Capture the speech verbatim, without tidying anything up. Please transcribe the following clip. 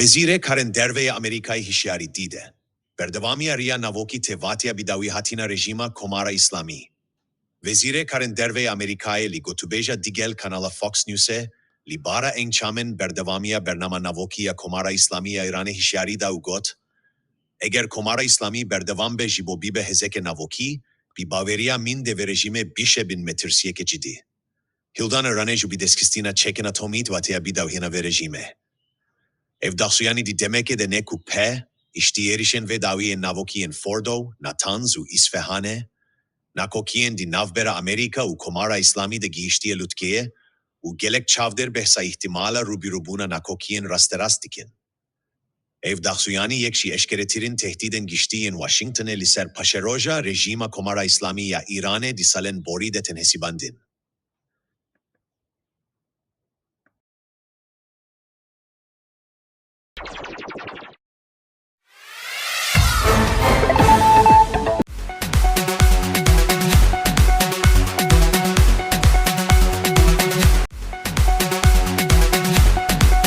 Wezîrê Karên Derve yê Amerîkayê hişyarî dide berdewamiya riya navokî tê vatiya bi dawîhatina rejîma Komara Îslamî. Wezîrê Karên Derve yê Amerîkayê li gotûbêja digel kanala Fox Newsê li bara encamên berdewamiya bernama navokî ya Komara Îslamî ya Îranê hişyarî da û got, Eger Komara Îslamî berdewam be ji bo bibe hêzeke navokî, bi baweriya min dê vê rejîmê bişe bin metirsiyeke cidî. Hildana Îranê ji bidestxistina çekên atomî di vatiya bidawîhêna vê rejîmê. Ev daxuyanî di demekê de ne ku pê, îştî êrişên vê dawî yên navokî yên Fordo, Natanz û Îsfehanê, nakokiyên di navbera Amerîka û Komara Îslamî de gihiştiye lûtkeyê û gelek çavdêr behsa îhtîmala rûbirûbûna nakokiyên rasterast dikin. Ev daxuyanî yek ji eşkeretirîn tehdîdên giştî yên Washingtonê li ser paşeroja rejîma Komara Îslamî ya Îranê di salên borî de tên hesibandin.